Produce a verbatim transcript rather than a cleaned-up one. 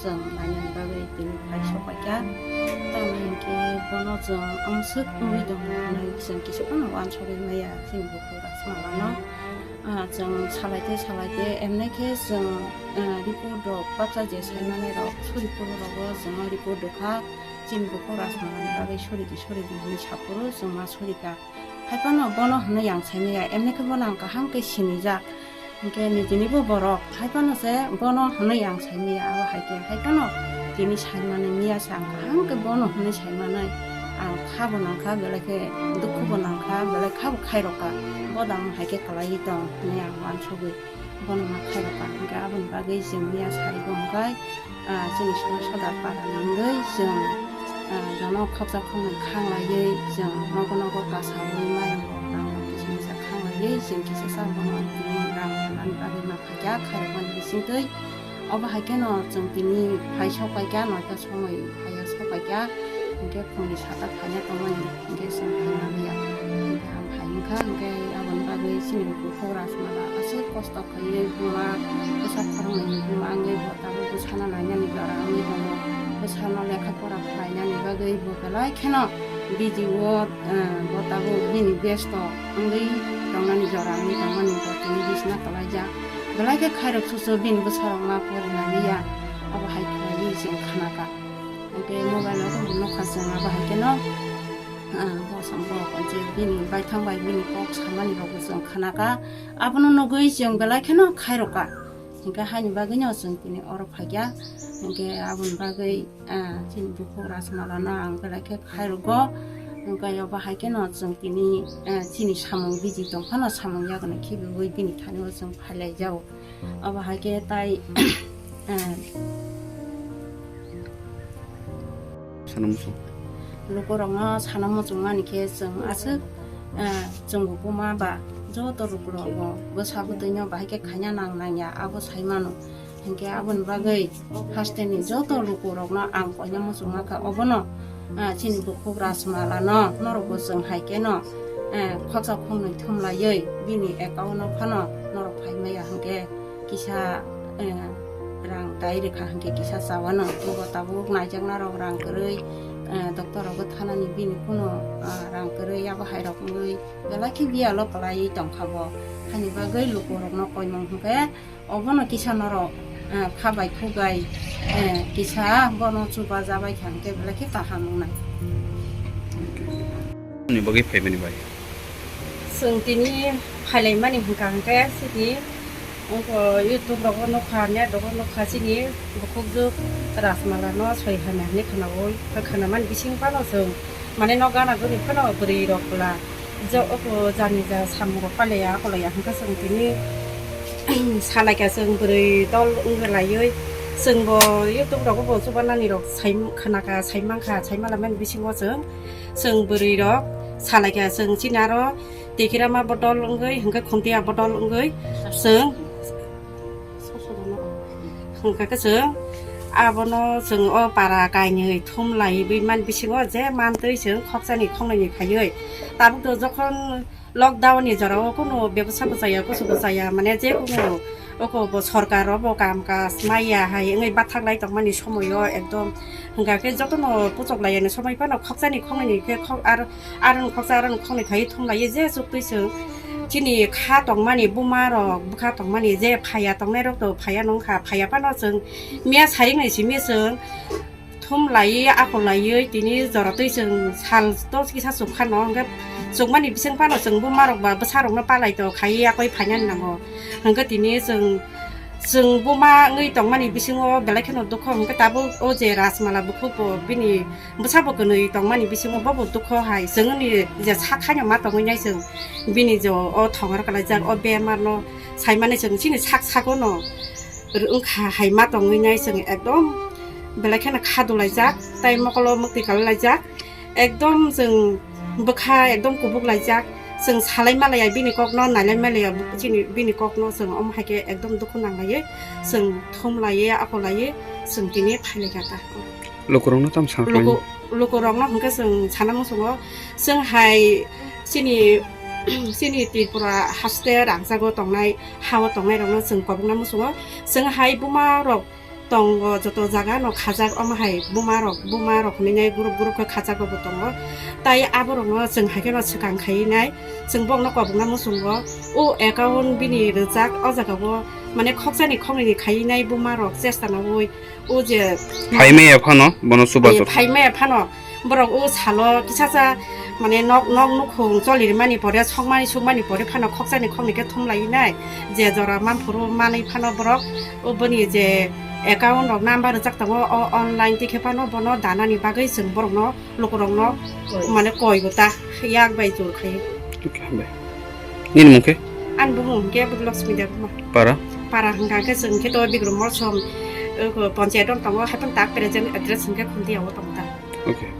Chwng nainani bagwi tini phai sokpaikha. Tamni hinkhe bono chwng amswk wngwi tongo hwnwi chwng kisa phano uansugwi maya chini bukhuk Rajmalano. Ah, chwng salaite salaite emne khe chwng, ah, report rok baksa je saimani rok suri phuru rogo chwng report rwkha. Chini bukhuk Rajmalani bagwi suri di suri di hwnwi saphuru chwng ma surikha. Haiphano bono hwnwi ang saimaya, emne khe bono ang kaham khe sinijak. Hinkhe nijini bo borok, haiphano se bono hwnwi ang saimaya, abo hai khe, haiphano tini saimani miya se ang kaham khe bono hwnwi saimanai. Ang kha bo nangkha, belai khe dukhu bo nangkha, belai kha bo khairokha. Bo dam hai khe kwlaiwi tong hwnwi ang uansugwi. Bono ma khairokha, hinkhe aboni bagwi chwng miya sari bo hwnkhai, ah, chini sono sodar para ni wngwi chwng, ah, jono khoksa khoknwi khanglaiwi chwng nogo nogo kasawi mayung rok rang rok kisa misa khanglaiwi chwng kisa sa bono tini rang rwna bagwi ma phaikha khairokmani bisingtwi. Obo hai kheno chwng tini phai sokpaikha noita somoi phaiya sokpaikha, hinkhe phungni sata phaina tongmani. Hinkhe chwng phaina liya. Hinkhe ang phai wngkha, hinkhe aboni bagwi chini bukhuk Rajmala aswk kosto khaiwi buma bwsa khoroknwi buma wngwi bo tabuk bwsano nainani jora wngwi tongo. Bwsano lekha pora khlainani bagwi bo belai kheno busy o, eh, bo tabuk bini besto wngwi tongnani jora wngwi tongmani bo tini bisna kwlaijak. Belai khe khairok chuchu bini bwsarok ma porina liya. Abo hai khlaiwi chwng khanakha. Hinkhe mobile o tongwi nukha chwng abo hai kheno. Ah, bosong bo je bini baithang bai bini kok samani rokbo chwng khanakha. Abono nugwi chwng belai kheno khairokha. Hinkhe haini bagwino chwng tini oro phaikha. Hinkhe aboni bagwi, ah, chini bukhuk Rajmalano ang belai khe khairogo. Hinkhe obo hai kheno chwng tini, ah, chini samung busy tongphano samung yagono khibiwi bini thani o chwng phailaijago. Obo hai khe tai, eh, sana muchung. Lukurokno sana muchungmani khe chwng aswk, eh, chwngbo buma ba joto lukurokno bwsa bwtwino bahai khe khaina nang nangya abo sai mano. Hinkhe aboni bagwi hasteni joto lukurokno ang koina muchungma kha obono, eh, chini bukhuk Rajmalano norokbo chwng hai kheno, eh, khorsa khornwi thumlaiwi bini account-o phano norok phai maya hinkhe kisa, eh, rang tai rwkha hinkhe kisa chawano. Bo tabuk naijaknarok rang kwrwi, eh, doctor rogo thanani bini kuno, ah, rang kwrwi abo hai rok wngwi belai khe biyalo kwlaiwi tongkha bo. Haini bagwi lukurokno koimung hinkhe obono kisa norok, eh, kha bai khuk bai, eh, kisa bono chuba jabai kha hinkhe belai khe kaham wngnai. Ni bagwi phaimani bai. Chwng tini phailaimani hwnkha hwnkhe chini wngkha YouTube rogo nukha, net rogo nukha chini bukhukjwk Rajmala no soi hamya hinwi khwnaui, kha khnamani bising phano chwng mane nok gana guri phano bwrwi rok bwla je oko jani ja samung rok palaiya akolaiya hwnkhe chwng tini salaikha chwng bwrwi dol wngwi laiwi chwngbo YouTube rogo bo chubanani rok sai khnakha, sai mankha, sai malaimani bisingo chwng Chwng bwrwi rok salai kha, chwng chini aro tikirama bodol wngwi, hwnkhe khuntiya bodol wngwi chwng, hwnkhe khe chwng abono chwng o para kainwi thum laiwi man bisingo je mantwi chwng khokchani khongnwini phaiwi. Tabuk to jokhon lockdown ni jora o kunu bebsa bo chaya, kusu bo chaya, mane je kunu oko bo sorkar o bo kam kaj maya hai wngwi bathak lai tongmani somoi o ekdom hwnkha khe jotono puchok lai yani somoi phano khokchani khongnwini khe khok ar, aroni khokcha aroni khongnwi khai thum lai je chuk twi chwng chini kha tongmani buma rok bwkha tongmani je phaiya tongnai rok to phaiya nung kha, phaiya phano chwng miya saring nai simi chwng thum laiwi akhol laiwi tini jora twi chwng sal to kisa chuk phano hwnkhe chukmani bising phano chwng buma rok ba bwsa rok no palai to khaiwi yakoi phainani nango hwnkhe tini chwng, chwng buma wngwi tongmani bisingo belai kheno dukho hwnkhe tabuk o je Rajmala bukhuk bo bini bwsa bo kwnwi tongmani bisingo bobo dukho hai chwngni je sak haino ma tongwi nai chwng bini je o thongor kwlaijak o bemar no saimani chwng chini sak sago no. Wngkha hai ma tongwi nai chwng ekdom belai kheno kha dulaijak tei mokolo mwktwi kalaijak ekdom chwng bwkha ekdom kubuk laijak chwng salai malaya bini kokno nailai malaya chini bini kokno chwng omo hai khe ekdom dukhu nanglaiwi chwng thum laiwi akhol laiwi chwng tini phailaikha ta. Lukurokno tamo sana khlainai? Luku-, lukurokno hwnkhe chwng sana muchungo chwng hai chini, chini Tripura haste rangchago tongnai, hao tongnairokno chwng kobokna muchungo. Chwng hai buma rok Tongo, joto jaga no khajak, omo hai buma rok, buma rok hinwi nai group group khe khajak rok bo tongo. Tai abo rok no chwng hai khe no swkang khai nai, chwng bok no kobok na muchungo. O account bini rwjak, o jaga o mane khoksa ni khoknwi ni khai nai buma rok chesta nawi. O je Phai maya phano bono chubachu. Phai maya phano borok o salo kisa sa mane nok nok nukhung choli rimani pore, sokmani sukmani pore phano khoksa ni khoknwi khe thum lai nai. Je jora manphuru manwi phano borok o boni je account rok number rwjak tongo, o online twi khe phano bono danani bagwi chwng borok no, lukurok no mane koi bo ta yak bai jor khai. Okay, hambai. Nini mung khe? Ani bumung hwnkhe Budulakshmi Debbarma. Para? Para hwnkha khe chwng khe to Bikram Molsom, o, panchayat o tongo, hai phano tak present address hwnkhe Khuntiya o tongo ta. Okay.